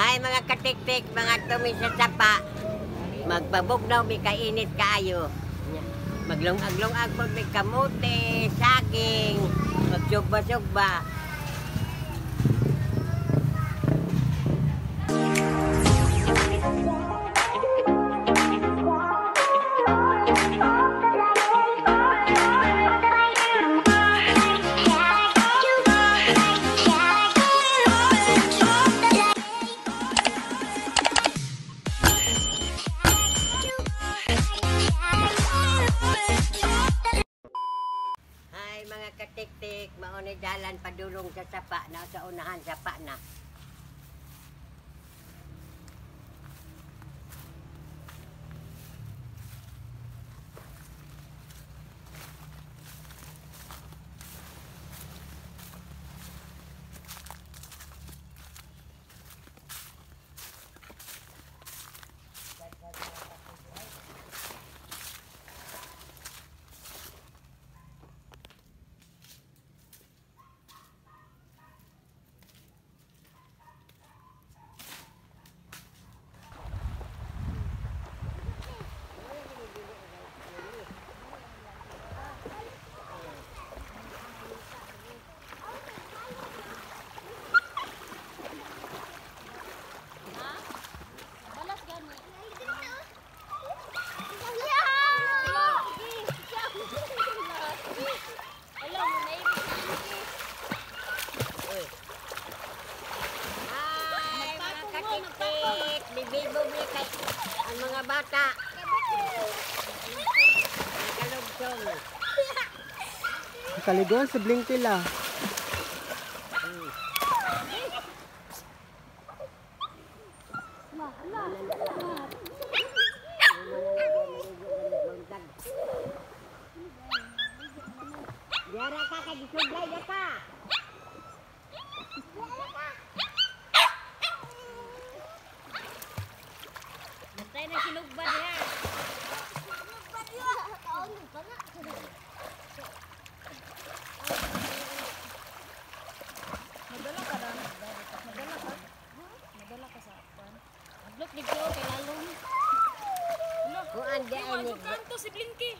Ay, mga katiktik, mga tumi sa sapa. Magpabugnaw, may kainit kaayo. Maglungag-lungag po, may kamote, saging, magsugba-sugba. Ay, mga katiktik, maunay dalan padulong sa sapa na sa unahan sapa na. Ay, mga katiktik, bibibubli kay ang mga bata. Kalugtong. Kaliguan sa Blinkila. Diara ka kay gisublay na ka. Bantay na sinugba diha. Madala ka na? Madala ka? Madala ka sa kwan? Hadlok dito kay lalong. Kuan di ay ni. Kanto si Blinky.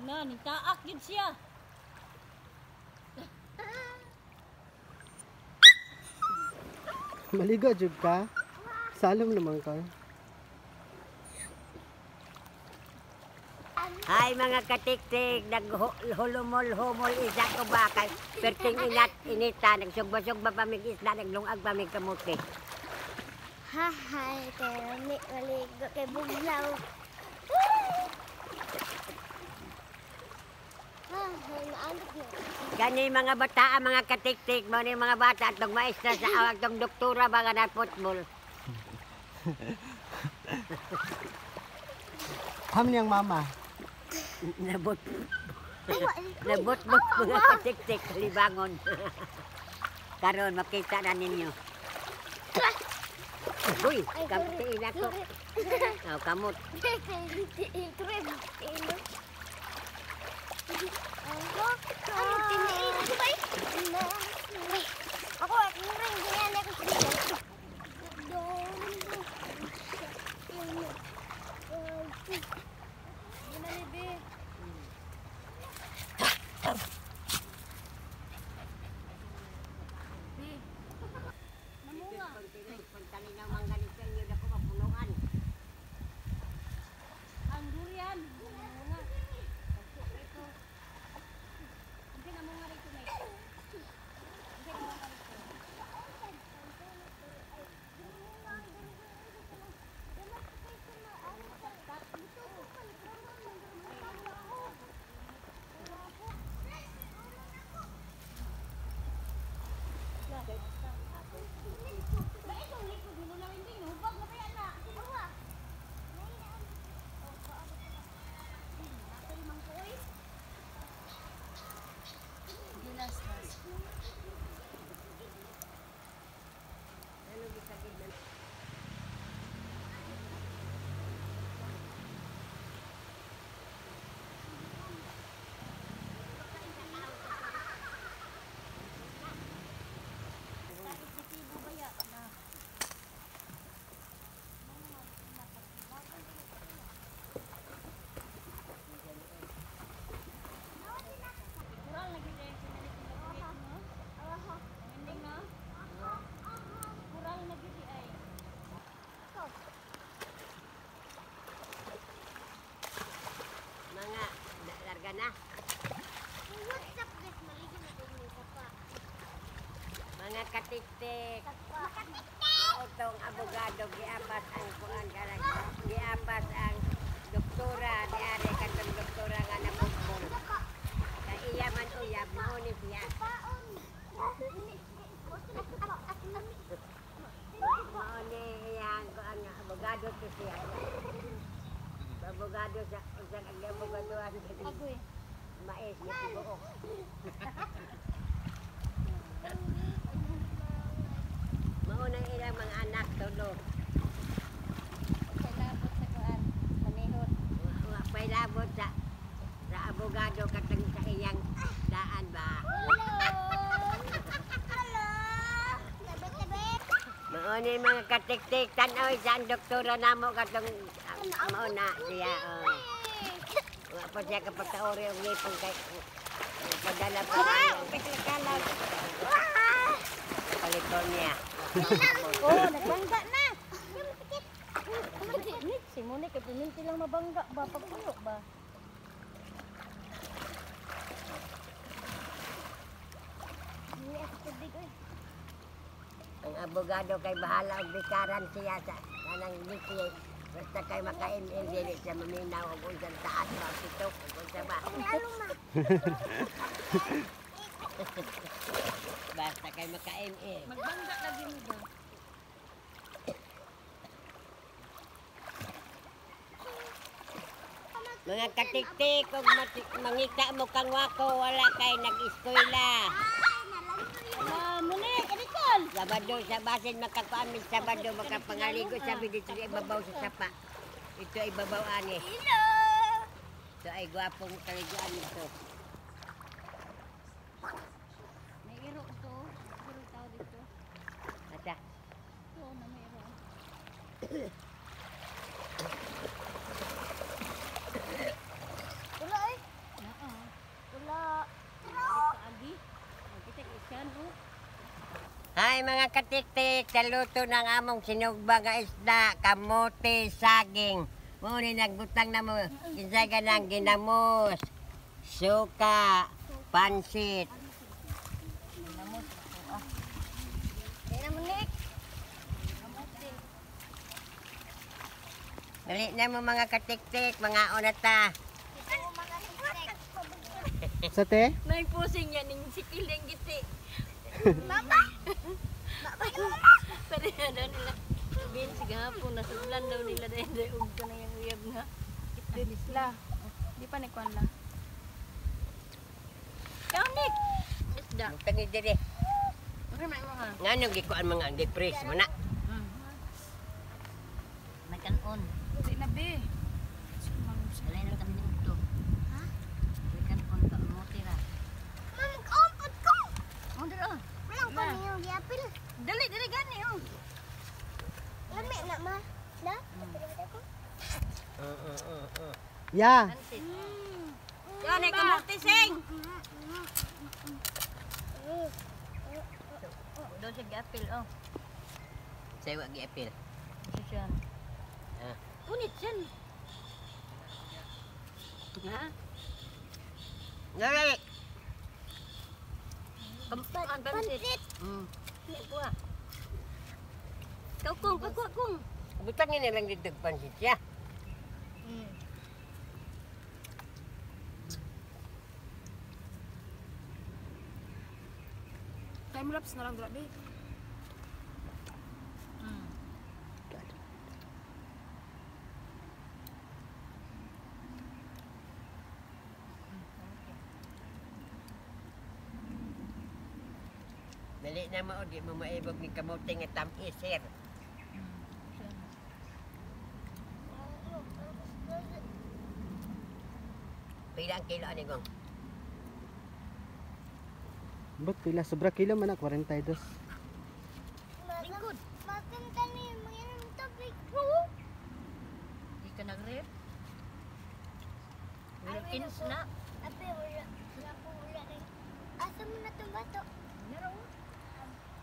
Na, nitaak yun siya. Maligo jud ka. Salom naman ka. Ay, mga katiktik, naghulumol-humol isa ko ba kay perting inat inita, nagsugba-sugba pa mig isda, naglungag pa mig kamote. Hahay, kay may maligo kay bugnaw. Hahay, naantok na. Gani mga bata, mga katiktik, mo ni mga bata atong maestra sa awag tong doktora ba nga na football. Ham niyang mama. Nabot. Nabot-bot mga katiktik, libangon. Karon makita na ninyo. Uy, kamtiin ako. Oh, kamot. Ano, tiniin ko ba? Ako, rin, ganyan ako sa Pantalinaw manggaling sa inyo na kumapunuan. Ang durian. Namunga. Ito. Hindi namunga rito, mate. Hindi namunga rito. na. What's up guys? Maligo na ko ni sapa. Mga katiktik. Sapa. Utong abogado giapas ang kuan karang giapas ang doktora diari katong doktora nga napugpong. Kay iya man uyab mao ni siya. Paon. Mao ni iyang kuan nga abogado to siya. Abogado sa unsang ang abogadoan Agoy. mais nga tibuok. Mao na ilang mga anak tulo. Kay labot sa kuan. Manihot. Wa pay labot sa abogado katong sa iyang daan ba. Hello. Hello. Tabi-tabi. Mao ni mga katiktik tan-aw sa ang doktora namo katong mao na siya. Oh. Wa pa siya kapagkaori og ngipon kay padala pa Kalag. California. Oh, nagbangga na. Si Monique, kay piminti lang mabangga ba? Pagpuyo ba? Ang abogado kay bahala og bikaran siya sa kanang diki. Basta kay maka-ML dili siya maminaw og unsang taas ba o pitok og unsa ba. Basta kay maka-ML. Magbangga lagi mo ba? Mga katiktik og mangita mo kang wako wala kay nag-eskwela. Ah, Monique, Nicole! Sabado sa basin makakuan mi Sabado makapangaligo sabi dito sa ibabaw sa sapa. Ito ay ibabaw ani. Hello. Ito ay gwapong kaliguan nito. May iro to. Iro tao dito. Ata. Ito na may iro. Wala eh. Oo. Wala. Kaagi. Kita isyan oh. Hi mga katiktik, sa luto ng among sinugba nga isda, kamote, saging. Muna nagbutang na mo, kinsa ka ng ginamos, suka, pansit. Kaya na Monique. Dali na mo mga katiktik, mga onata. Sa te? May pusing yan ning sikiling giti. Mama. Pwede na daw nila. Sabihin sa gahapon, nasudlan daw nila dahil dahil ugto na yung uyab na. La, di pa ni kuan la. Ikaw, Nick! Isda. Butang ni diri. Okay, may mga. Ngano gikuan mga depress mo na. May kanon. Di na be. Dali na kami ugto. Ha? May kanon ka, umuti ra. Ma'am, kaumpot ko. Oh, dali oh. Walang kami yung giapil. Dali, dali gani oh. Lami na ma. Na? Ya. Pansit. Gani kamote sing. Doon siya giapil oh. Say wa giapil. Siya siya. Ah. Punit siyan. Ha? Dali. Kampuan pansit. Pansit. Kuha. Ikaw kong, pagkuha kong. Butang ni lang dito pansit ya. Time lapse na lang dra be. Dali na mo di mo maibog ni kamote nga tamis sir. Pila ang kilo ani gong? Ba't pila? Sobra kilo man na, 42. Lingkod. Maganda na yung mga inom tubig. Di ka nag-rep? Wilkins na. Ape, wala. Wala po, wala rin. Asa mo na itong bato? Meron.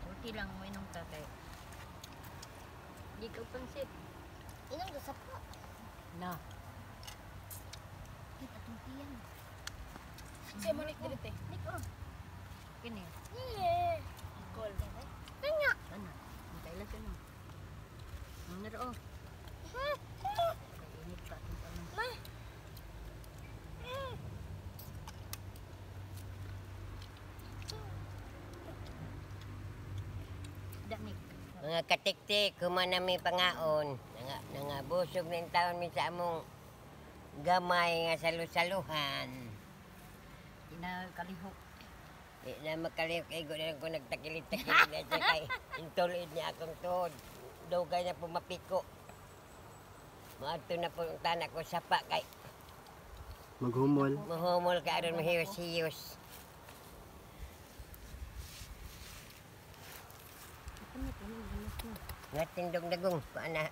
Buti lang mo inom ka kay. Di ka pansit. Inom ko sa po. Na. Kita itong tiyan. Siya mo ni diri te. Nik oh. Kini. Yeah. Call. Kanya. Ana. Kaila siya no. Ang naro oh. Init pa itong tanong. Ma. Danik. Mga katiktik, human nami pangaon. Nangabusog ng taon mi sa among gamay nga salu-saluhan. Di na kalihok. Di na makalihok, igo na lang ko nagtakilid-takilid na siya kay intuloid niya akong tuhod. Dugay na po mapiko. Maadto na po ang tanak ko sapa kay Maghumol. mahumol ka aron mahiyos-hiyos. Nga tindog dagong, paana.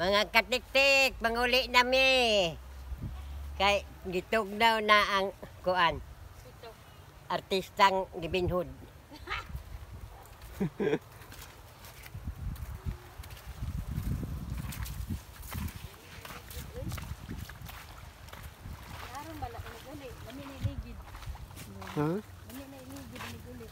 Mga katiktik, manguli nami. Kay gitugnaw na ang kuan. Artistang gibinhod. Aron bala ko naguli. Lami na iligid. Ha? Lami na iligid naguli.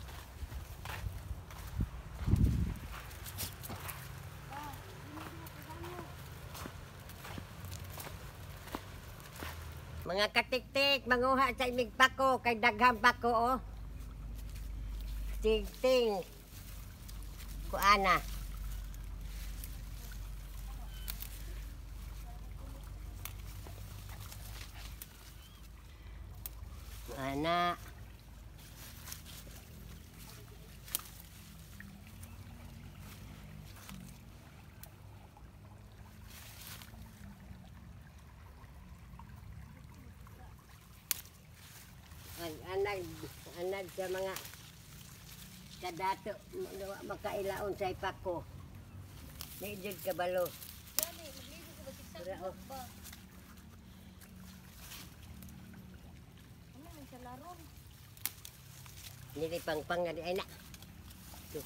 Mga katiktik, manguha sa imig pako kay daghang pako oh. Tingting. Kuana. Kuana. Anag anag sa mga kadato makailaon sa ipako. Di jud kabalo. Dali, magligo ko ba siksa Dira, oh. ba? Ano man siya laron? Dili pangpang nga di ay na. Ito.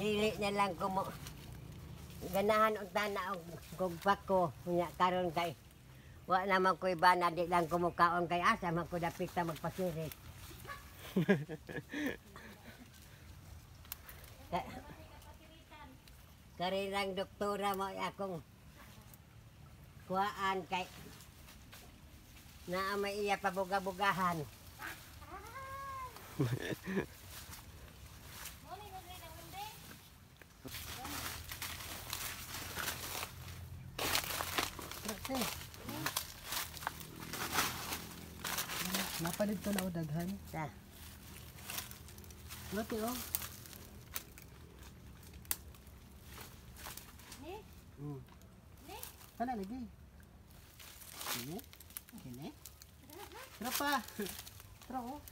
Dili na lang ko mo ganahan og tana og kog pako nya karon kay wa naman ko iba na di lang ko mukaon kay asa man ko dapit ta magpasirit. Karirang doktora mo ay akong kuhaan kay naa may iya pabuga-bugahan. Napalit ko na o daghan. Ta. Lote oh. Ni? Ni? Kana lagi. Kini? Kini? Tara pa. Tara oh.